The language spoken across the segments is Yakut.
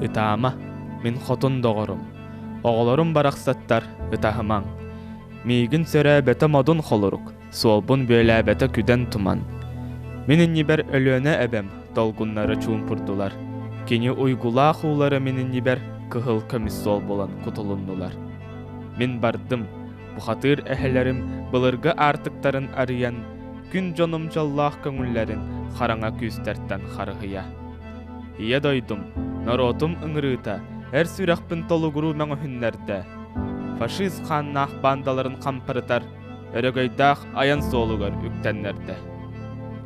Ытаама, мин хотун доҕорум, оҕолорум барахсаттар, ытаһымаҥ. Миигин сөрөөбөтө модун холорук, суолбун бүөлээбэтэ күдэн туман. Мин иннибэр Өлүөнэ эбэм долгуннары чуумпурдулар. Кини уйгулаах уулара мин иннибэр кыһыл көмүс суол буолан кутулуннулар. Мин бардым, бухатыыр эһэлэрим былыргы аартыктарын арыйан, күн дьонум дьоллоох көҥүллэрин хараҥа күүстэртэн харыһыйа. Ийэ дойдум, норуотум ыҥырыыта эр сүрэхпин толугуруу мөҥүһүннэрдэ. Фашист хааннаах баандаларын хампарытар өрөгөйдөөх айан суолугар үктэннэрдэ.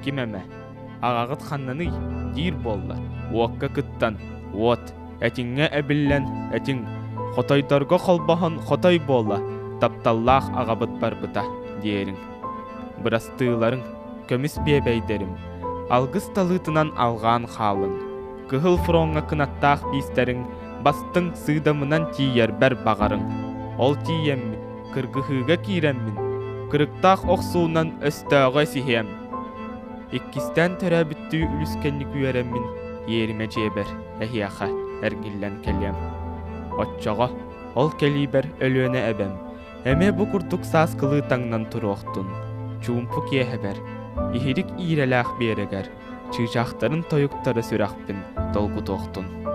Ким эмэ, аҕаҕыт ханнаный диир буолла, уокка кыттан, уот, этиҥҥэ эбиллэн, этиҥ, хотойдорго холбоһон хотой буолла, тапталлаах аҕабыт барбыта диэриҥ. Бырастыыларыҥ, көмүс биэбэйдэрим, алгыс талыытынан алҕаан хаалыҥ, кыһыл фроҥҥа кынаттаах биистэриҥ бастыҥ сыыдамынан тиийэрбэр баҕарыҥ. Ол тиийэммин, кыргыһыыга киирэммин, кырыктаах охсуунан өстөөҕү эсиһиэм. Иккистээн төрөөбүттүү үлүскэнник үөрэммин, иэримэ дьиэбэр эһиэхэ эргиллэн кэлиэм. Оччоҕо ол кэлиибэр Өлүөнэ эбэм эмиэ бу курдук сааскылыы таҥнан туруохтун, чуумпу киэһэбэр, иһирик иирэлээх биэрэгэр чыычаахтарын тойуктара сүрэхпин долгутуохтун.